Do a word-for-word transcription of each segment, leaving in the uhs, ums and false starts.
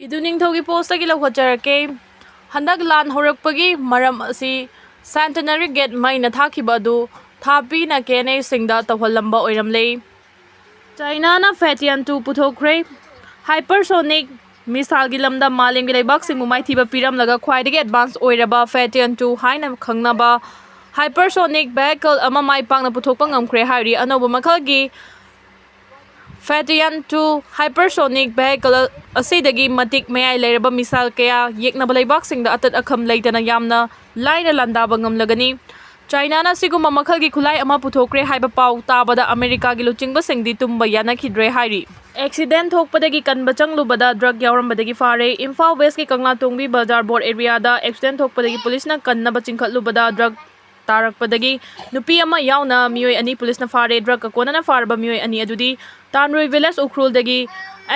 ꯏꯗꯨ ꯅꯤꯡꯊꯧꯒꯤ ꯄꯣꯁꯇꯒꯤ ꯂꯧꯈꯠꯆꯔꯛꯀꯦ꯫ ꯍꯟꯗꯛ ꯂꯥꯟ ꯍꯧꯔꯛꯄꯒꯤ ꯃꯔꯝ ꯑꯁꯤ Centenary Gate ꯃꯩꯅ ꯊꯥꯈꯤꯕ ꯑꯗꯨ ꯊꯥꯄꯤꯅ ꯀꯦꯅꯦꯁꯤꯡꯗ ꯇꯧꯍꯜꯂꯝꯕ ꯑꯣꯏꯔꯝꯂꯦ꯫ ꯆꯥꯏꯅꯥꯅ Phaeton two ꯄꯨꯊꯣꯛꯈ꯭ꯔꯦ꯫ Hypersonic missileꯒꯤ ꯂꯝꯗ ꯃꯥꯂꯦꯝꯒꯤ ꯂꯩꯕꯥꯛꯁꯤꯡꯕꯨ ꯃꯥꯏꯊꯤꯕ ꯄꯤꯔꯝꯂꯒ ꯈ꯭ꯋꯥꯏꯗꯒꯤ advance ꯑꯣꯏꯔꯕ Phaeton two ꯍꯥꯏꯅ ꯈꯪꯅꯕ hypersonic vehicle ꯑꯃ ꯃꯥꯏ ꯄꯥꯛꯅ ꯄꯨꯊꯣꯛꯄ ꯉꯝꯈ꯭ꯔꯦ ꯍꯥꯏꯔꯤ꯫ ꯑꯅꯧꯕ ꯃꯈꯜꯒꯤ Phaeton two hypersonic vehicle ꯑꯁꯤꯗꯒꯤ ꯃꯇꯤꯛ ꯃꯌꯥꯏ ꯂꯩꯔꯕ missile ꯀꯌꯥ ꯌꯦꯛꯅꯕ ꯂꯩꯕꯥꯛꯁꯤꯡꯗ ꯑꯇꯠ ꯑꯈꯝ ꯂꯩꯇꯅ ꯌꯥꯝꯅ ꯂꯥꯏꯅ ꯂꯥꯟꯗꯥꯕ ꯉꯝꯂꯒꯅꯤ꯫ ꯆꯥꯏꯅꯥꯅ ꯁꯤꯒꯨꯝꯕ ꯃꯈꯜꯒꯤ ꯈꯨꯠꯂꯥꯏ ꯑꯃ ꯄꯨꯊꯣꯛꯈ꯭ꯔꯦ ꯍꯥꯏꯕ ꯄꯥꯎ ꯇꯥꯕꯗ ꯑꯃꯦꯔꯤꯀꯥꯒꯤ ꯂꯨꯆꯤꯡꯕꯁꯤꯡꯗꯤ ꯇꯨꯝꯕ ꯌꯥꯅꯈꯤꯗ꯭ꯔꯦ ꯍꯥꯏꯔꯤ꯫ Accident ꯊꯣꯛꯄꯗꯒꯤ ꯀꯟꯕ ꯆꯪꯂꯨꯕꯗ drug ꯌꯥꯎꯔꯝꯕꯗꯒꯤ ꯐꯥꯔꯦ꯫ ꯏꯝꯐꯥꯜ Westꯀꯤ ꯀꯪꯂꯥꯇꯣꯡꯕꯤ ꯕꯖꯥꯔ ꯕꯣꯔꯗ areaꯗ accident ꯊꯣꯛꯄꯗꯒꯤ ꯄꯨꯂꯤꯁꯅ ꯀꯟꯅꯕ ꯆꯤꯡꯈꯠꯂꯨꯕꯗ drug ꯇꯥꯔꯛꯄꯗꯒꯤ ꯅꯨꯄꯤ ꯑꯃ ꯌꯥꯎꯅ ꯃꯤꯑꯣꯏ ꯑꯅꯤ ꯄꯨꯂꯤꯁꯅ ꯐꯥꯔꯦ꯫ Drugꯀ ꯀꯣꯟꯅꯅ ꯐꯥꯔꯕ ꯃꯤꯑꯣꯏ ꯑꯅꯤ ꯑꯗꯨꯗꯤ ꯇꯥꯟꯔꯨꯏ village ꯎꯈ꯭ꯔꯨꯜꯗꯒꯤ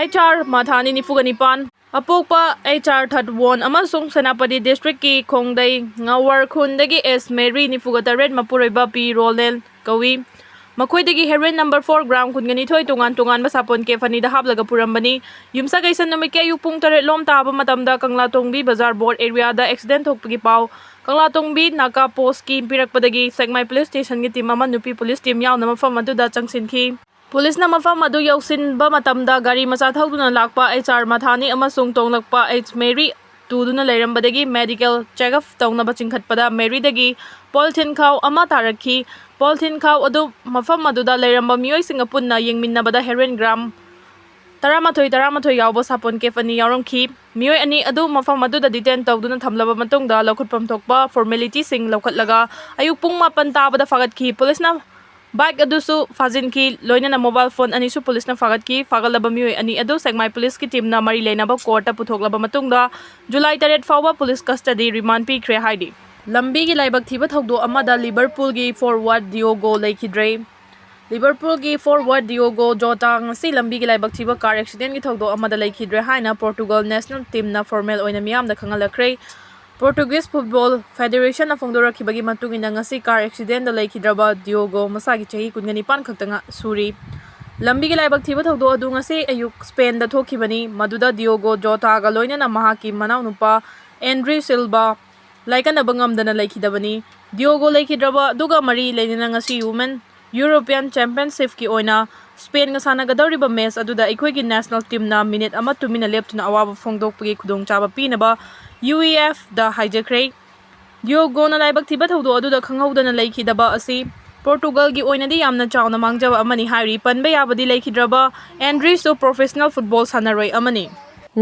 H R ꯃꯊꯥꯅꯤ, ꯅꯤꯐꯨꯒ ꯅꯤꯄꯥꯟ, ꯑꯄꯣꯛꯄ H R ꯊꯥꯔꯇꯤ ꯋꯥꯟ ꯑꯃꯁꯨꯡ ꯁꯦꯅꯥꯄꯇꯤ districtꯀꯤ ꯈꯣꯡꯗꯩ ꯉꯋꯥꯔ ꯈꯨꯟꯗꯒꯤ S ꯃꯦꯔꯤ, ꯅꯤꯐꯨꯒ ꯇꯔꯦꯠ, ꯃꯄꯨꯔꯣꯏꯕ P ꯔꯣꯂꯦꯟ ꯀꯧꯏ꯫ ꯃꯈꯣꯏꯗꯒꯤ heroin number four gram ꯀꯨꯟꯒ ꯅꯤꯊꯣꯏ ꯇꯣꯉꯥꯟ ꯇꯣꯉꯥꯟꯕ ꯁꯥꯄꯣꯟ case ꯑꯅꯤꯗ ꯍꯥꯞꯂꯒ ꯄꯨꯔꯝꯕꯅꯤ꯫ ꯌꯨꯝꯁꯀꯩꯁ ꯅꯨꯃꯤꯠꯀꯤ ꯑꯌꯨꯛ ꯄꯨꯡ ꯇꯔꯦꯠ ꯂꯣꯝ ꯇꯥꯕ ꯃꯇꯝꯗ ꯀꯪꯂꯥꯇꯣꯡꯕꯤ ꯕꯖꯥꯔ ꯕꯣꯔꯗ areaꯗ accident ꯊꯣꯛꯄꯒꯤ ꯄꯥꯎ ꯀꯪꯂꯥꯇꯣꯡꯕꯤ ꯅꯥꯀꯥ ꯄꯣꯁꯀꯤ ꯄꯤꯔꯛꯄꯗꯒꯤ ꯁꯦꯛꯃꯥꯏ ꯄꯨꯂꯤꯁ ꯁ꯭ꯇꯦꯁꯟꯒꯤ ꯇꯤꯝ ꯑꯃ ꯅꯨꯄꯤ ꯄꯨꯂꯤꯁ ꯇꯤꯝ ꯌꯥꯎꯅ ꯃꯐꯝ ꯑꯗꯨꯗ ꯆꯪꯁꯤꯟꯈꯤ꯫ ꯄꯨꯂꯤꯁꯅ ꯃꯐꯝ ꯑꯗꯨ ꯌꯧꯁꯤꯟꯕ ꯃꯇꯝꯗ ꯒꯥꯔꯤ ꯃꯆꯥ ꯊꯧꯗꯨꯅ ꯂꯥꯛꯄ H R ꯃꯊꯥꯅꯤ ꯑꯃꯁꯨꯡ ꯇꯣꯡꯂꯛꯄ H Mary ꯇꯨꯗꯨꯅ ꯂꯩꯔꯝꯕꯗꯒꯤ medical check up ꯇꯧꯅꯕ ꯆꯤꯡꯈꯠꯄꯗ ꯃꯦꯔꯤꯗꯒꯤ polythene ꯈꯥꯎ ꯑꯃ ꯇꯥꯔꯛꯈꯤ꯫ Polythene ꯈꯥꯎ ꯑꯗꯨ ꯃꯐꯝ ꯑꯗꯨꯗ ꯂꯩꯔꯝꯕ ꯃꯤꯑꯣꯏꯁꯤꯡꯒ ꯄꯨꯟꯅ ꯌꯦꯡꯃꯤꯟꯅꯕꯗ heroin gram ꯇꯔꯥꯃꯥꯊꯣꯏ, ꯇꯔꯥꯃꯥꯊꯣꯏ ꯌꯥꯎꯕ ꯁꯥꯄꯣꯟ case ꯑꯅꯤ ꯌꯥꯎꯔꯝꯈꯤ꯫ ꯃꯤꯑꯣꯏ ꯑꯅꯤ ꯑꯗꯨ ꯃꯐꯝ ꯑꯗꯨꯗ detain ꯇꯧꯗꯨꯅ ꯊꯝꯂꯕ ꯃꯇꯨꯡꯗ ꯂꯧꯈꯠꯐꯝ ꯊꯣꯛꯄ formalityꯁꯤꯡ ꯂꯧꯈꯠꯂꯒ ꯑꯌꯨꯛ ꯄꯨꯡ ꯃꯥꯄꯟ ꯇꯥꯕꯗ ꯐꯥꯒꯠꯈꯤ꯫ ꯄꯨꯂꯤꯁꯅ bike ꯑꯗꯨꯁꯨ ꯐꯥꯖꯤꯟꯈꯤ, ꯂꯣꯏꯅꯅ mobile phone ꯑꯅꯤꯁꯨ ꯄꯨꯂꯤꯁꯅ ꯐꯥꯒꯠꯈꯤ꯫ ꯐꯥꯒꯠꯂꯕ ꯃꯤꯑꯣꯏ ꯑꯅꯤ ꯑꯗꯨ ꯁꯦꯛꯃꯥꯏ ꯄꯨꯂꯤꯁꯀꯤ ꯇꯤꯝꯅ ꯃꯔꯤ ꯂꯩꯅꯕ courtꯇ ꯄꯨꯊꯣꯛꯂꯕ ꯃꯇꯨꯡꯗ ꯖꯨꯂꯥꯏ ꯇꯔꯦꯠ ꯐꯥꯎꯕ ꯄꯨꯂꯤꯁ custody remand ꯄꯤꯈ꯭ꯔꯦ ꯍꯥꯏꯔꯤ꯫ ꯂꯝꯕꯤꯒꯤ ꯂꯥꯏꯕꯛ ꯊꯤꯕ ꯊꯧꯗꯣꯛ ꯑꯃꯗ ꯂꯤꯚꯔꯄꯨꯜꯒꯤ forward ꯗꯤꯌꯣꯒꯣ ꯂꯩꯈꯤꯗ꯭ꯔꯦ꯫ ꯂꯤꯚꯔꯄꯨꯜꯒꯤ forward ꯗꯤꯌꯣꯒꯣ ꯖꯣꯇꯥ ꯉꯁꯤ ꯂꯝꯕꯤꯒꯤ ꯂꯥꯏꯕꯛ ꯊꯤꯕ car accidentꯀꯤ ꯊꯧꯗꯣꯛ ꯑꯃꯗ ꯂꯩꯈꯤꯗ꯭ꯔꯦ ꯍꯥꯏꯅ ꯄꯣꯔꯇꯨꯒꯜ national teamꯅ formal ꯑꯣꯏꯅ ꯃꯤꯌꯥꯝꯗ ꯈꯪꯍꯜꯂꯛꯈ꯭ꯔꯦ꯫ Portuguese Football Federationꯅ ꯐꯣꯡꯗꯣꯔꯛꯈꯤꯕꯒꯤ ꯃꯇꯨꯡ ꯏꯟꯅ ꯉꯁꯤ car accidentꯗ ꯂꯩꯈꯤꯗ꯭ꯔꯕ ꯗꯤꯌꯣꯒꯣ ꯃꯁꯥꯒꯤ ꯆꯍꯤ ꯀꯨꯟꯒ ꯅꯤꯄꯥꯟ ꯈꯛꯇ ꯉ-, ꯁꯨꯔꯤ꯫ ꯂꯝꯕꯤꯒꯤ ꯂꯥꯏꯕꯛ ꯊꯤꯕ ꯊꯧꯗꯣꯛ ꯑꯗꯨ ꯉꯁꯤ ꯑꯌꯨꯛ ꯁ꯭ꯄꯦꯟꯗ ꯊꯣꯛꯈꯤꯕꯅꯤ꯫ ꯃꯗꯨꯗ ꯗꯤꯌꯣꯒꯣ ꯖꯣꯇꯥꯒ ꯂꯣꯏꯅꯅ ꯃꯍꯥꯛꯀꯤ ꯃꯅꯥꯎꯅꯨꯄꯥ ꯑꯦꯟꯗ꯭ꯔꯤ ꯁꯤꯜꯕꯥ ꯂꯥꯏꯀꯠꯅꯕ ꯉꯝꯗꯅ ꯂꯩꯈꯤꯗꯕꯅꯤ꯫ ꯗꯤꯌꯣꯒꯣ ꯂꯩꯈꯤꯗ꯭ꯔꯕ ꯑꯗꯨꯒ ꯃꯔꯤ ꯂꯩꯅꯅ ꯉꯁꯤ ꯋꯨꯃꯦꯟ ꯌꯨꯔꯣꯄꯤꯌꯟ ꯆꯦꯝꯄꯤꯌꯟꯁꯤꯞꯀꯤ ꯑꯣꯏꯅ ꯁ꯭ꯄꯦꯟꯒ ꯁꯥꯟꯅꯒꯗꯧꯔꯤꯕ ꯃꯦꯆ ꯑꯗꯨꯗ ꯑꯩꯈꯣꯏꯒꯤ ꯅꯦꯁꯅꯦꯜ ꯇꯤꯝꯅ ꯃꯤꯅꯤꯠ ꯑꯃ ꯇꯨꯃꯤꯟꯅ ꯂꯦꯞꯇꯨꯅ ꯑꯋꯥꯕ ꯐꯣꯡꯗꯣꯛꯄꯒꯤ ꯈꯨꯗꯣꯡꯆꯥꯕ ꯄꯤꯅꯕ ꯌꯨ ꯏ ꯑꯦꯐꯗ ꯍꯥꯏꯖꯈ꯭ꯔꯦ꯫ ꯗꯤꯌꯣꯒꯣꯅ ꯂꯥꯏꯕꯛ ꯊꯤꯕ ꯊꯧꯗꯣꯛ ꯑꯗꯨꯗ ꯈꯪꯍꯧꯗꯅ ꯂꯩꯈꯤꯗꯕ ꯑꯁꯤ ꯄꯣꯔꯇꯨꯒꯜꯒꯤ ꯑꯣꯏꯅꯗꯤ ꯌꯥꯝꯅ ꯆꯥꯎꯅ ꯃꯥꯡꯖꯕ ꯑꯃꯅꯤ ꯍꯥꯏꯔꯤ꯫ ꯄꯟꯕ ꯌꯥꯕꯗꯤ ꯂꯩꯈꯤꯗ꯭ꯔꯕ ꯑꯦꯟꯗ꯭ꯔꯤꯁꯨ ꯄ꯭ꯔꯣꯐꯦꯁꯅꯦꯜ ꯐꯨꯠꯕꯣꯜ ꯁꯥꯟꯅꯔꯣꯏ ꯑꯃꯅꯤ꯫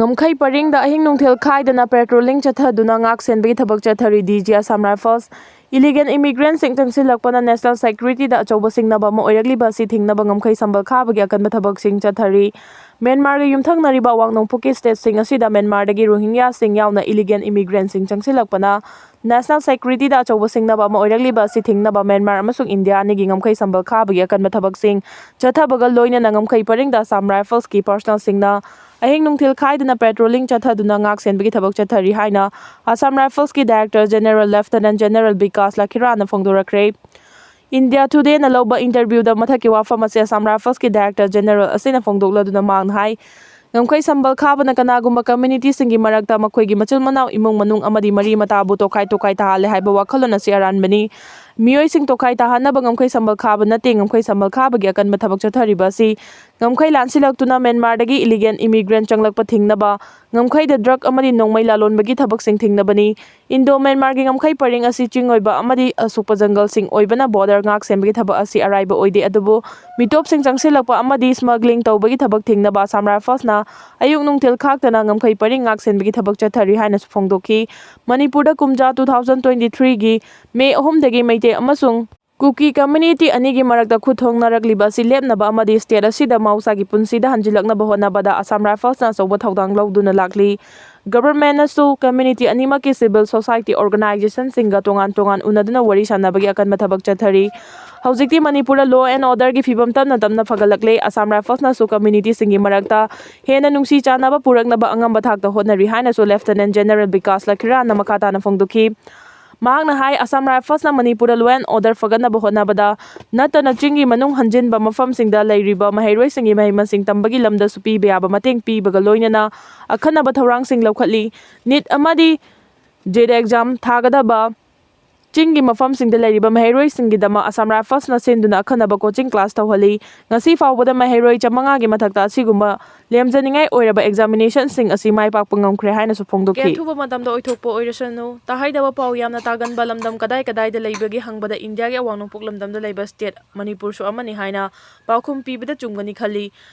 ꯉꯝꯈꯩ ꯄꯔꯤꯡꯗ ꯑꯍꯤꯡ ꯅꯨꯡꯊꯤꯜ ꯈꯥꯏꯗꯅ ꯄꯦꯇ꯭ꯔꯣꯂꯤꯡ ꯆꯠꯊꯗꯨꯅ ꯉꯥꯛ ꯁꯦꯟꯕꯒꯤ ꯊꯕꯛ ꯆꯠꯊꯔꯤ D G Assam rifles. Illegal ꯏꯃꯤꯒ꯭ꯔꯦꯟꯁꯤꯡ ꯆꯪꯁꯤꯜꯂꯛꯄꯅ ꯅꯦꯁꯅꯦꯜ ꯁꯦꯀ꯭ꯌꯨꯔꯤꯇꯤꯗ ꯑꯆꯧꯕ ꯁꯤꯡꯅꯕ ꯑꯃ ꯑꯣꯏꯔꯛꯂꯤꯕ ꯑꯁꯤ ꯊꯤꯡꯅꯕ ꯉꯝꯈꯩ ꯁꯝꯕꯜ ꯈꯥꯕꯒꯤ ꯑꯀꯟꯕ ꯊꯕꯛꯁꯤꯡ ꯆꯠꯊꯔꯤ꯫ ꯃ꯭ꯌꯥꯟꯃꯥꯔꯒ ꯌꯨꯝꯊꯪꯅꯔꯤꯕ ꯑꯋꯥꯡ ꯅꯣꯡꯄꯣꯛꯀꯤ ꯁ꯭ꯇꯦꯠꯁꯤꯡ ꯑꯁꯤꯗ ꯃ꯭ꯌꯥꯟꯃꯥꯔꯗꯒꯤ ꯔꯣꯍꯤꯡꯒ꯭ꯌꯥꯁꯤꯡ ꯌꯥꯎꯅ ꯏꯂꯤꯒꯦꯜ ꯏꯃꯤꯒ꯭ꯔꯦꯟꯁꯤꯡ ꯆꯪꯁꯤꯜꯂꯛꯄꯅ ꯅꯦꯁꯅꯦꯜ ꯁꯦꯀ꯭ꯌꯨꯔꯤꯇꯤꯗ ꯑꯆꯧꯕ ꯁꯤꯡꯅꯕ ꯑꯃ ꯑꯣꯏꯔꯛꯂꯤꯕ ꯑꯁꯤ ꯊꯤꯡꯅꯕ ꯃ꯭ꯌꯥꯟꯃꯥꯔ ꯑꯃꯁꯨꯡ ꯏꯟꯗꯤꯌꯥ ꯑꯅꯤꯒꯤ ꯉꯝꯈꯩ ꯁꯝꯕꯜ ꯈꯥꯕꯒꯤ ꯑꯀꯟꯕ ꯊꯕꯛꯁꯤꯡ ꯆꯠꯊꯕꯒ ꯂꯣꯏꯅꯅ ꯉꯝꯈꯩ ꯄꯔꯤꯡꯗ ꯑꯁꯥꯝ ꯔꯥꯏꯐꯜꯁꯀꯤ ꯄꯥꯔꯁꯅꯦꯜꯁꯤꯡꯅ ꯑꯍꯤꯡ ꯅꯨꯡꯊꯤꯜ ꯈꯥꯏꯗꯅ ꯄꯦꯇ꯭ꯔꯣꯂꯤꯡ ꯆꯠꯊꯗꯨꯅ ꯉꯥꯛ ꯁꯦꯟꯕꯒꯤ ꯊꯕꯛ ꯆꯠꯊꯔꯤ ꯍꯥꯏꯅ ꯑꯁꯥꯝ ꯔꯥꯏꯐꯜꯁꯀꯤ director general lieutenant general Vikas ꯂꯈꯤꯔꯥꯅ ꯐꯣꯡꯗꯣꯔꯛꯈ꯭ꯔꯦ꯫ ꯏꯟꯗꯤꯌꯥ ꯇꯨꯗꯦꯅ ꯂꯧꯕ ꯏꯟꯇꯔꯚ꯭ꯌꯨꯗ ꯃꯊꯛꯀꯤ ꯋꯥꯐꯝ ꯑꯁꯤ ꯑꯁꯥꯝ ꯔꯥꯏꯐꯜꯁꯀꯤ ꯗꯥꯏꯔꯦꯛꯇꯔ ꯖꯦꯅꯦꯔꯦꯜ ꯑꯁꯤꯅ ꯐꯣꯡꯗꯣꯛꯂꯗꯨꯅ ꯃꯍꯥꯛꯅ ꯍꯥꯏ, ꯉꯝꯈꯩ ꯁꯝꯕꯜ ꯈꯥꯕꯅ ꯀꯅꯥꯒꯨꯝꯕ ꯀꯝꯃ꯭ꯌꯨꯅꯤꯇꯤꯁꯤꯡꯒꯤ ꯃꯔꯛꯇ ꯃꯈꯣꯏꯒꯤ ꯃꯆꯤꯟ ꯃꯅꯥꯎ, ꯏꯃꯨꯡ ꯃꯅꯨꯡ ꯑꯃꯗꯤ ꯃꯔꯤ ꯃꯇꯥꯕꯨ ꯇꯣꯈꯥꯏ ꯇꯣꯈꯥꯏ ꯇꯥꯍꯜꯂꯦ ꯍꯥꯏꯕ ꯋꯥꯈꯜꯂꯣꯟ ꯑꯁꯤ ꯑꯔꯥꯟꯕꯅꯤ꯫ ꯃꯤꯑꯣꯏꯁꯤꯡ ꯇꯣꯈꯥꯏ ꯇꯥꯍꯟꯅꯕ ꯉꯝꯈꯩ ꯁꯝꯕꯜ ꯈꯥꯕ ꯅꯠꯇꯦ꯫ ꯉꯝꯈꯩ ꯁꯝꯕꯜ ꯈꯥꯕꯒꯤ ꯑꯀꯟꯕ ꯊꯕꯛ ꯆꯠꯊꯔꯤꯕ ꯑꯁꯤ ꯉꯝꯈꯩ ꯂꯥꯟꯁꯤꯜꯂꯛꯇꯨꯅ ꯃ꯭ꯌꯥꯟꯃꯥꯔꯗꯒꯤ ꯏꯂꯤꯒꯦꯜ ꯏꯃꯤꯒ꯭ꯔꯦꯟ ꯆꯪꯂꯛꯄ ꯊꯤꯡꯅꯕ, ꯉꯝꯈꯩꯗ ꯗ꯭ꯔꯒ ꯑꯃꯗꯤ ꯅꯣꯡꯃꯩ ꯂꯥꯂꯣꯟꯕꯒꯤ ꯊꯕꯛꯁꯤꯡ ꯊꯤꯡꯅꯕꯅꯤ꯫ ꯏꯟꯗꯣ ꯃ꯭ꯌꯥꯟꯃꯥꯔꯒꯤ ꯉꯝꯈꯩ ꯄꯔꯤꯡ ꯑꯁꯤ ꯆꯤꯡ ꯑꯣꯏꯕ ꯑꯃꯗꯤ ꯑꯁꯨꯛꯄ ꯖꯪꯒꯜꯁꯤꯡ ꯑꯣꯏꯕꯅ ꯕꯣꯔꯗꯔ ꯉꯥꯛ ꯁꯦꯟꯕꯒꯤ ꯊꯕꯛ ꯑꯁꯤ ꯑꯔꯥꯏꯕ ꯑꯣꯏꯗꯦ, ꯑꯗꯨꯕꯨ ꯃꯤꯇꯣꯞꯁꯤꯡ ꯆꯪꯁꯤꯜꯂꯛꯄ ꯑꯃꯗꯤ ꯁ꯭ꯃꯒ꯭ꯂꯤꯡ ꯇꯧꯕꯒꯤ ꯊꯕꯛ ꯊꯤꯡꯅꯕ ꯑꯁꯥꯝ ꯔꯥꯏꯐꯜꯁꯅ ꯑꯌꯨꯛ ꯅꯨꯡꯊꯤꯜ ꯈꯥꯛꯇꯅ ꯉꯝꯈꯩ ꯄꯔꯤꯡ ꯉꯥꯛ ꯁꯦꯟꯕꯒꯤ ꯊꯕꯛ ꯆꯠꯊꯔꯤ ꯍꯥꯏꯅꯁꯨ ꯐꯣꯡꯗꯣꯛꯈꯤ꯫ ꯃꯅꯤꯄꯨꯔꯗ ꯀꯨꯝꯖꯥ two thousand twenty three ꯒꯤ ꯃꯦ ꯑꯍꯨꯝꯗꯒꯤ ꯃꯩꯇꯩ ꯑꯃꯁꯨꯡ ꯀꯨꯀꯤ ꯀꯝꯃ꯭ꯌꯨꯅꯤꯇꯤ ꯑꯅꯤꯒꯤ ꯃꯔꯛꯇ ꯈꯨꯠ ꯊꯣꯡꯅꯔꯛꯂꯤꯕ ꯑꯁꯤ ꯂꯦꯞꯅꯕ ꯑꯃꯗꯤ ꯁ꯭ꯇꯦꯠ ꯑꯁꯤꯗ ꯃꯍꯧꯁꯥꯒꯤ ꯄꯨꯟꯁꯤꯗ ꯍꯟꯖꯤꯜꯂꯛꯅꯕ ꯍꯣꯠꯅꯕꯗ ꯑꯁꯥꯝ ꯔꯥꯏꯐꯜꯁꯅ ꯑꯆꯧꯕ ꯊꯧꯗꯥꯡ ꯂꯧꯗꯨꯅ ꯂꯥꯛꯂꯤ꯫ ꯒꯚꯔꯟꯃꯦꯟꯠꯅꯁꯨ ꯀꯝꯃ꯭ꯌꯨꯅꯤꯇꯤ ꯑꯅꯤꯃꯛꯀꯤ ꯁꯤꯚꯤꯜ ꯁꯣꯁꯥꯏꯇꯤ ꯑꯣꯔꯒꯅꯥꯏꯖꯦꯁꯟꯁꯤꯡꯒ ꯇꯣꯉꯥꯟ ꯇꯣꯉꯥꯟ ꯎꯅꯗꯨꯅ ꯋꯥꯔꯤ ꯁꯥꯅꯕꯒꯤ ꯑꯀꯟꯕ ꯊꯕꯛ ꯆꯠꯊꯔꯤ꯫ ꯍꯧꯖꯤꯛꯇꯤ ꯃꯅꯤꯄꯨꯔꯗ law and orderꯒꯤ ꯐꯤꯕꯝ ꯇꯞꯅ ꯇꯞꯅ ꯐꯒꯠꯂꯛꯂꯦ꯫ ꯑꯁꯥꯝ ꯔꯥꯏꯐꯜꯁꯅꯁꯨ ꯀꯝꯃ꯭ꯌꯨꯅꯤꯇꯤꯁꯤꯡꯒꯤ ꯃꯔꯛꯇ ꯍꯦꯟꯅ ꯅꯨꯡꯁꯤ ꯆꯥꯟꯅꯕ ꯄꯨꯔꯛꯅꯕ ꯑꯉꯝꯕ ꯊꯥꯛꯇ ꯍꯣꯠꯅꯔꯤ ꯍꯥꯏꯅꯁꯨ ꯂꯦꯐꯇꯅꯦꯟꯠ ꯖꯦꯅꯔꯦꯜ ꯕꯤꯀꯥꯁ ꯂꯈꯤꯔꯥꯟꯅ ꯃꯈꯥ ꯇꯥꯅ ꯐꯣꯡꯗꯣꯛꯈꯤ꯫ ꯃꯍꯥꯛꯅ ꯍꯥꯏ, ꯑꯁꯥꯝ ꯔꯥꯏꯐꯜꯁꯅ ꯃꯅꯤꯄꯨꯔꯗ law and order ꯐꯒꯠꯅꯕ ꯍꯣꯠꯅꯕꯗ ꯅꯠꯇꯅ ꯆꯤꯡꯒꯤ ꯃꯅꯨꯡ ꯍꯟꯖꯤꯟꯕ ꯃꯐꯝꯁꯤꯡꯗ ꯂꯩꯔꯤꯕ ꯃꯍꯩꯔꯣꯏꯁꯤꯡꯒꯤ ꯃꯍꯩ ꯃꯁꯤꯡ ꯇꯝꯕꯒꯤ ꯂꯝꯗꯁꯨ ꯄꯤꯕ ꯌꯥꯕ ꯃꯇꯦꯡ ꯄꯤꯕꯒ ꯂꯣꯏꯅꯅ ꯑꯈꯟꯅꯕ ꯊꯧꯔꯥꯡꯁꯤꯡ ꯂꯧꯈꯠꯂꯤ꯫ NEET ꯑꯃꯗꯤ JEE exam ꯊꯥꯒꯗꯕ ꯆꯤꯡꯒꯤ ꯃꯐꯝꯁꯤꯡꯗ ꯂꯩꯔꯤꯕ ꯃꯍꯩꯔꯣꯏꯁꯤꯡꯒꯤꯗꯃꯛ ꯑꯁꯥꯝ ꯔꯥꯏꯐꯜꯁꯅ ꯁꯤꯟꯗꯨꯅ ꯑꯈꯟꯅꯕ coaching class ꯇꯧꯍꯜꯂꯤ꯫ ꯉꯁꯤ ꯐꯥꯎꯕꯗ ꯃꯍꯩꯔꯣꯏ ꯆꯥꯃꯉꯥꯒꯤ ꯃꯊꯛꯇ ꯑꯁꯤꯒꯨꯝꯕ ꯂꯦꯝꯖꯅꯤꯡꯉꯥꯏ ꯑꯣꯏꯔꯕ examinationꯁꯤꯡ ꯑꯁꯤ ꯃꯥꯏ ꯄꯥꯛꯄ ꯉꯝꯈ꯭ꯔꯦ ꯍꯥꯏꯅꯁꯨ ꯐꯣꯡꯗꯣꯛꯈꯤ꯫ ꯑꯊꯨꯕ ꯃꯇꯝꯗ ꯑꯣꯏꯊꯣꯛꯄ ꯑꯣꯏꯔꯁꯅꯨ꯫ ꯇꯥꯍꯩꯗꯕ ꯄꯥꯎ ꯌꯥꯝꯅ ꯇꯥꯒꯟꯕ ꯂꯝꯗꯝ ꯀꯗꯥꯏ ꯀꯗꯥꯏꯗ ꯂꯩꯕꯒꯦ ꯍꯪꯕꯗ ꯏꯟꯗꯤꯌꯥꯒꯤ ꯑꯋꯥꯡ ꯅꯣꯡꯄꯣꯛ ꯂꯝꯗꯝꯗ ꯂꯩꯕ state ꯃꯅꯤꯄꯨꯔꯁꯨ ꯑꯃꯅꯤ ꯍꯥꯏꯅ ꯄꯥꯎꯈꯨꯝ ꯄꯤꯕꯗ ꯆꯨꯝꯒꯅꯤ ꯈꯜꯂꯤ꯫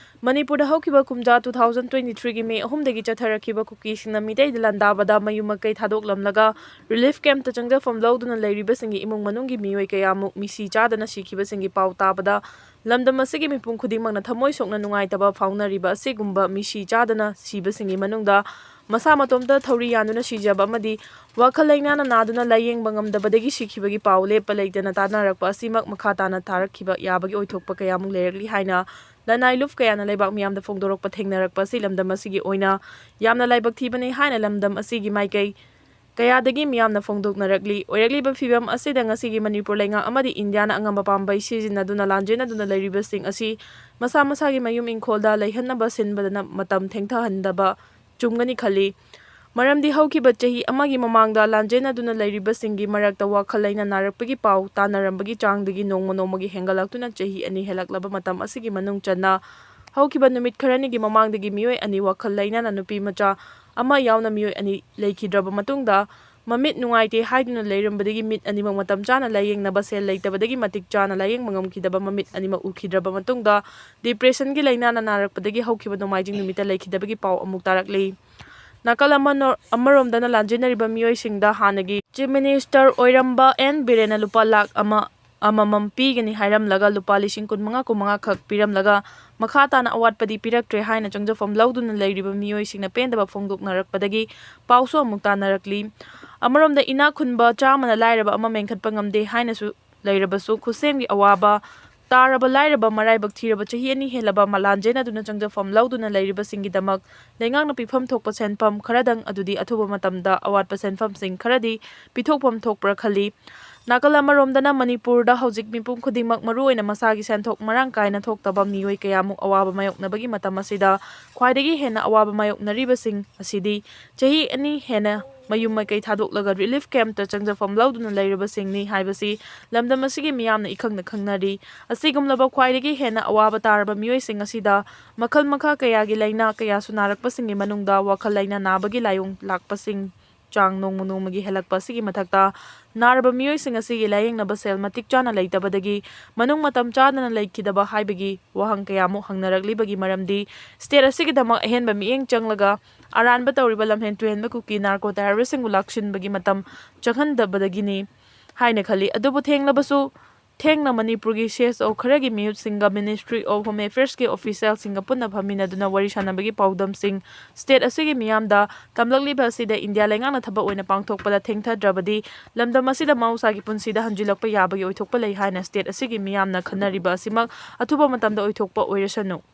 ꯃꯅꯤꯄꯨꯔꯗ ꯍꯧꯈꯤꯕ ꯀꯨꯝꯖꯥ two thousand twenty-threeꯒꯤ May ꯑꯍꯨꯝꯗꯒꯤ ꯆꯠꯊꯔꯛꯈꯤꯕ ꯀꯨꯀꯤꯁꯤꯡꯅ ꯃꯤꯇꯩꯗ ꯂꯥꯟꯗꯥꯕꯗ ꯃꯌꯨꯝ ꯃꯀꯩ ꯊꯥꯗꯣꯛꯂꯝꯂꯒ relief campꯇ ꯆꯪꯖꯐꯝ ꯂꯧꯗꯨꯅ ꯂꯩꯔꯤꯕꯁꯤꯡꯒꯤ ꯏꯃꯨꯡ ꯃꯅꯨꯡꯒꯤ ꯃꯤꯑꯣꯏ ꯀꯌꯥꯃꯨꯛ ꯃꯤꯁꯤ ꯆꯥꯗꯅ ꯁꯤꯈꯤꯕꯁꯤꯡꯒꯤ ꯄꯥꯎ ꯇꯥꯕꯗ ꯂꯝꯗꯝ ꯑꯁꯤꯒꯤ ꯃꯤꯄꯨꯝ ꯈꯨꯗꯤꯡꯃꯛꯅ ꯊꯃꯣꯏ ꯁꯣꯛꯅ ꯅꯨꯡꯉꯥꯏꯇꯕ ꯐꯥꯎꯅꯔꯤꯕ ꯑꯁꯤꯒꯨꯝꯕ ꯃꯤꯁꯤ ꯆꯥꯗꯅ ꯁꯤꯕꯁꯤꯡꯒꯤ ꯃꯅꯨꯡꯗ ꯃꯁꯥ ꯃꯇꯣꯝꯇ ꯊꯧꯔꯤ ꯌꯥꯟꯗꯨꯅ ꯁꯤꯖꯕ ꯑꯃꯗꯤ ꯋꯥꯈꯜ ꯂꯩꯅꯥꯅ ꯅꯥꯗꯨꯅ ꯂꯥꯌꯦꯡꯕ ꯉꯝꯗꯕꯗꯒꯤ ꯁꯤꯈꯤꯕꯒꯤ ꯄꯥꯎ ꯂꯦꯞꯄ ꯂꯩꯇꯅ ꯇꯥꯅꯔꯛꯄ ꯑꯁꯤꯃꯛ ꯃꯈꯥ ꯇꯥꯅ ꯇꯥꯔꯛꯈꯤꯕ ꯌꯥꯕꯒꯤ ꯑꯣꯏꯊꯣꯛꯄ ꯀꯌꯥꯃꯨꯛ ꯂꯩꯔꯛꯂꯤ ꯍꯥꯏꯅ ꯂꯅꯥꯏ ꯂꯨꯞ ꯀꯌꯥꯅ ꯂꯩꯕꯥꯛ ꯃꯤꯌꯥꯝꯗ ꯐꯣꯡꯗꯣꯔꯛꯄ ꯊꯦꯡꯅꯔꯛꯄ ꯑꯁꯤ ꯂꯝꯗꯝ ꯑꯁꯤꯒꯤ ꯑꯣꯏꯅ ꯌꯥꯝꯅ ꯂꯥꯏꯕꯛ ꯊꯤꯕꯅꯤ ꯍꯥꯏꯅ ꯂꯝꯗꯝ ꯑꯁꯤꯒꯤ ꯃꯥꯏꯀꯩ ꯀꯌꯥꯗꯒꯤ ꯃꯤꯌꯥꯝꯅ ꯐꯣꯡꯗꯣꯛꯅꯔꯛꯂꯤ꯫ ꯑꯣꯏꯔꯛꯂꯤꯕ ꯐꯤꯚꯝ ꯑꯁꯤꯗ ꯉꯁꯤꯒꯤ ꯃꯅꯤꯄꯨꯔ ꯂꯩꯉꯥꯛ ꯑꯃꯗꯤ ꯏꯟꯗꯤꯌꯥꯅ ꯑꯉꯝꯕ ꯄꯥꯝꯕꯩ ꯁꯤꯖꯤꯟꯅꯗꯨꯅ ꯂꯥꯟꯖꯦꯟꯅꯗꯨꯅ ꯂꯩꯔꯤꯕꯁꯤꯡ ꯑꯁꯤ ꯃꯁꯥ ꯃꯁꯥꯒꯤ ꯃꯌꯨꯝ ꯏꯪꯈꯣꯜꯗ ꯂꯩꯍꯟꯅꯕ ꯁꯤꯟꯕꯗꯅ ꯃꯇꯝ ꯊꯦꯡꯊꯍꯟꯗꯕ ꯆꯨꯝꯒꯅꯤ ꯈꯜꯂꯤ꯫ ꯃꯔꯝꯗꯤ ꯍꯧꯈꯤꯕ ꯆꯍꯤ ꯑꯃꯒꯤ ꯃꯃꯥꯡꯗ ꯂꯥꯟꯖꯦꯟꯅꯗꯨꯅ ꯂꯩꯔꯤꯕꯁꯤꯡꯒꯤ ꯃꯔꯛꯇ ꯋꯥꯈꯜ ꯂꯩꯅꯥ ꯅꯥꯔꯛꯄꯒꯤ ꯄꯥꯎ ꯇꯥꯅꯔꯝꯕꯒꯤ ꯆꯥꯡꯗꯒꯤ ꯅꯣꯡꯃ ꯅꯣꯡꯃꯒꯤ ꯍꯦꯟꯒꯠꯂꯛꯇꯨꯅ ꯆꯍꯤ ꯑꯅꯤ ꯍꯦꯜꯂꯛꯂꯕ ꯃꯇꯝ ꯑꯁꯤꯒꯤ ꯃꯅꯨꯡ ꯆꯟꯅ ꯍꯧꯈꯤꯕ ꯅꯨꯃꯤꯠ ꯈꯔꯅꯤꯒꯤ ꯃꯃꯥꯡꯗꯒꯤ ꯃꯤꯑꯣꯏ ꯑꯅꯤ ꯋꯥꯈꯜ ꯂꯩꯅꯥꯅ ꯅꯨꯄꯤ ꯃꯆꯥ ꯑꯃ ꯌꯥꯎꯅ ꯃꯤꯑꯣꯏ ꯑꯅꯤ ꯂꯩꯈꯤꯗ꯭ꯔꯕ ꯃꯇꯨꯡꯗ ꯃꯃꯤꯠ ꯅꯨꯡꯉꯥꯏꯇꯦ ꯍꯥꯏꯗꯨꯅ ꯂꯩꯔꯝꯕꯗꯒꯤ ꯃꯤꯠ ꯑꯅꯤꯃꯛ ꯃꯇꯝ ꯆꯥꯅ ꯂꯥꯌꯦꯡꯅꯕ ꯁꯦꯜ ꯂꯩꯇꯕꯗꯒꯤ ꯃꯇꯤꯛ ꯆꯥꯅ ꯂꯥꯌꯦꯡꯕ ꯉꯝꯈꯤꯗꯕ ꯃꯃꯤꯠ ꯑꯅꯤꯃꯛ ꯎꯈꯤꯗ꯭ꯔꯕ ꯃꯇꯨꯡꯗ depressionꯒꯤ ꯂꯥꯏꯅꯥꯅ ꯅꯥꯔꯛꯄꯗꯒꯤ ꯍꯧꯈꯤꯕ ꯅꯣꯡꯃꯥꯏꯖꯤꯡ ꯅꯨꯃꯤꯠꯇ ꯂꯩꯈꯤꯗꯕꯒꯤ ꯄꯥꯎ ꯑꯃꯨꯛ ꯇꯥꯔꯛꯂꯤ꯫ ꯅꯥꯀꯜ ꯑꯃꯅ-, ꯑꯃꯔꯣꯝꯗꯅ ꯂꯥꯟꯖꯦꯟꯅꯔꯤꯕ ꯃꯤꯑꯣꯏꯁꯤꯡꯗ ꯍꯥꯟꯅꯒꯤ Chief Minister ꯑꯣꯏꯔꯝꯕ ꯑꯦꯟ ꯕꯤꯔꯦꯟꯅ ꯂꯨꯄꯥ ꯂꯥꯈ ꯑꯃ ꯑꯃꯃꯝ ꯄꯤꯒꯅꯤ ꯍꯥꯏꯔꯝꯂꯒ ꯂꯨꯄꯥ ꯂꯤꯁꯤꯡ ꯀꯨꯟꯃꯉꯥ, ꯀꯨꯟꯃꯉꯥ ꯈꯛ ꯄꯤꯔꯝꯂꯒ ꯃꯈꯥ ꯇꯥꯅ ꯑꯋꯥꯠꯄꯗꯤ ꯄꯤꯔꯛꯇ꯭ꯔꯦ ꯍꯥꯏꯅ ꯆꯪꯖꯐꯝ ꯂꯧꯗꯨꯅ ꯂꯩꯔꯤꯕ ꯃꯤꯑꯣꯏꯁꯤꯡꯅ ꯄꯦꯟꯗꯕ ꯐꯣꯡꯗꯣꯛꯅꯔꯛꯄꯗꯒꯤ ꯄꯥꯎꯁꯨ ꯑꯃꯨꯛ ꯇꯥꯅꯔꯛꯂꯤ꯫ ꯑꯃꯔꯣꯝꯗ ꯏꯅꯥꯛ ꯈꯨꯟꯕ ꯆꯥꯝꯃꯅ ꯂꯥꯏꯔꯕ ꯑꯃ ꯃꯦꯟꯈꯠꯄ ꯉꯝꯗꯦ ꯍꯥꯏꯅꯁꯨ ꯂꯩꯔꯕꯁꯨ ꯈꯨꯠꯁꯦꯝꯒꯤ ꯑꯋꯥꯕ ꯇꯥꯔꯕ ꯂꯥꯏꯔꯕ, ꯃꯔꯥꯏꯕꯛ ꯊꯤꯔꯕ, ꯆꯍꯤ ꯑꯅꯤ ꯍꯦꯜꯂꯕ ꯃꯂꯥꯟꯖꯦꯟ ꯑꯗꯨꯅ ꯆꯪꯖꯐꯝ ꯂꯧꯗꯨꯅ ꯂꯩꯔꯤꯕꯁꯤꯡꯒꯤꯗꯃꯛ ꯂꯩꯉꯥꯛꯅ ꯄꯤꯐꯝ ꯊꯣꯛꯄ ꯁꯦꯟꯐꯝ ꯈꯔꯗꯪ ꯑꯗꯨꯗꯤ ꯑꯊꯨꯕ ꯃꯇꯝꯗ ꯑꯋꯥꯠꯄ ꯁꯦꯟꯐꯝꯁꯤꯡ ꯈꯔꯗꯤ ꯄꯤꯊꯣꯛꯐꯝ ꯊꯣꯛꯄ꯭ꯔꯥ ꯈꯜꯂꯤ꯫ ꯅꯥꯀꯜ ꯑꯃꯔꯣꯝꯗꯅ ꯃꯅꯤꯄꯨꯔꯗ ꯍꯧꯖꯤꯛ ꯃꯤꯄꯨꯝ ꯈꯨꯗꯤꯡꯃꯛ, ꯃꯔꯨꯑꯣꯏꯅ ꯃꯁꯥꯒꯤ ꯁꯦꯟꯊꯣꯛ ꯃꯔꯥꯡ ꯀꯥꯏꯅ ꯊꯣꯛꯇꯕ ꯃꯤꯑꯣꯏ ꯀꯌꯥꯃꯨꯛ ꯑꯋꯥꯕ ꯃꯥꯌꯣꯛꯅꯕꯒꯤ ꯃꯇꯝ ꯑꯁꯤꯗ ꯈ꯭ꯋꯥꯏꯗꯒꯤ ꯍꯦꯟꯅ ꯑꯋꯥꯕ ꯃꯥꯌꯣꯛꯅꯔꯤꯕꯁꯤꯡ ꯑꯁꯤꯗꯤ ꯆꯍꯤ ꯑꯅꯤ ꯍꯦꯟꯅ ꯃꯌꯨꯝ ꯃꯀꯩ ꯊꯥꯗꯣꯛꯂꯒ relief camp ꯇ ꯆꯪꯖꯐꯝ ꯂꯧꯗꯨꯅ ꯂꯩꯔꯕꯁꯤꯡꯅꯤ ꯍꯥꯏꯕꯁꯤ ꯂꯝꯗꯝ ꯑꯁꯤꯒꯤ ꯃꯤꯌꯥꯝꯅ ꯏꯈꯪꯅ ꯈꯪꯅꯔꯤ꯫ ꯑꯁꯤꯒꯨꯝꯂꯕ ꯈ꯭ꯋꯥꯏꯗꯒꯤ ꯍꯦꯟꯅ ꯑꯋꯥꯕ ꯇꯥꯔꯕ ꯃꯤꯑꯣꯏꯁꯤꯡ ꯑꯁꯤꯗ ꯃꯈꯜ ꯃꯈꯥ ꯀꯌꯥꯒꯤ ꯂꯥꯏꯅꯥ ꯀꯌꯥꯁꯨ ꯅꯥꯔꯛꯄꯁꯤꯡꯒꯤ ꯃꯅꯨꯡꯗ ꯋꯥꯈꯜ ꯂꯥꯏꯅꯥ ꯅꯥꯕꯒꯤ ꯂꯥꯏꯑꯣꯡ ꯂꯥꯛꯄꯁꯤꯡ ꯆꯥꯡ ꯅꯣꯡꯃ ꯅꯣꯡꯃꯒꯤ ꯍꯦꯜꯂꯛꯄ ꯑꯁꯤꯒꯤ ꯃꯊꯛꯇ, ꯅꯥꯔꯕ ꯃꯤꯑꯣꯏꯁꯤꯡ ꯑꯁꯤꯒꯤ ꯂꯥꯌꯦꯡꯅꯕ ꯁꯦꯜ ꯃꯇꯤꯛ ꯆꯥꯅ ꯂꯩꯇꯕꯗꯒꯤ ꯃꯅꯨꯡ ꯃꯇꯝ ꯆꯥꯗꯅ ꯂꯩꯈꯤꯗꯕ ꯍꯥꯏꯕꯒꯤ ꯋꯥꯍꯪ ꯀꯌꯥꯃꯨꯛ ꯍꯪꯅꯔꯛꯂꯤꯕꯒꯤ ꯃꯔꯝꯗꯤ, state ꯑꯁꯤꯒꯤꯗꯃꯛ ꯑꯍꯦꯟꯕ ꯃꯤꯠꯌꯦꯡ ꯆꯪꯂꯒ ꯑꯔꯥꯟꯕ ꯇꯧꯔꯤꯕ ꯂꯝꯍꯦꯟ ꯇꯨꯍꯦꯟꯕ ꯀꯨꯀꯤ narco terrorist ꯁꯤꯡꯕꯨ ꯂꯥꯛꯁꯤꯟꯕꯒꯤ ꯃꯇꯝ ꯆꯪꯍꯟꯗꯕꯗꯒꯤꯅꯤ ꯍꯥꯏꯅ ꯈꯜꯂꯤ꯫ ꯑꯗꯨꯕꯨ ꯊꯦꯡꯂꯕꯁꯨ, ꯊꯦꯡꯅ ꯃꯅꯤꯄꯨꯔꯒꯤ C S O ꯈꯔꯒꯤ ꯃꯤꯍꯨꯠꯁꯤꯡꯒ Ministry of Home Affairs ꯀꯤ official ꯁꯤꯡꯒ ꯄꯨꯟꯅ ꯐꯝꯃꯤꯟꯅꯗꯨꯅ ꯋꯥꯔꯤ ꯁꯥꯟꯅꯕꯒꯤ ꯄꯥꯎꯗꯝꯁꯤꯡ state ꯑꯁꯤꯒꯤ ꯃꯤꯌꯥꯝꯗ ꯇꯝꯂꯛꯂꯤꯕ ꯑꯁꯤꯗ ꯏꯟꯗꯤꯌꯥ ꯂꯩꯉꯥꯛꯅ ꯊꯕꯛ ꯑꯣꯏꯅ ꯄꯥꯡꯊꯣꯛꯄꯗ ꯊꯦꯡꯊꯗ꯭ꯔꯕꯗꯤ ꯂꯝꯗꯝ ꯑꯁꯤꯗ ꯃꯍꯧꯁꯥꯒꯤ ꯄꯨꯟꯁꯤꯗ ꯍꯟꯖꯤꯜꯂꯛꯄ ꯌꯥꯕꯒꯤ ꯑꯣꯏꯊꯣꯛꯄ ꯂꯩ ꯍꯥꯏꯅ state ꯑꯁꯤꯒꯤ ꯃꯤꯌꯥꯝꯅ ꯈꯟꯅꯔꯤꯕ ꯑꯁꯤꯃꯛ ꯑꯊꯨꯕ ꯃꯇꯝꯗ ꯑꯣꯏꯊꯣꯛꯄ ꯑꯣꯏꯔꯁꯅꯨ꯫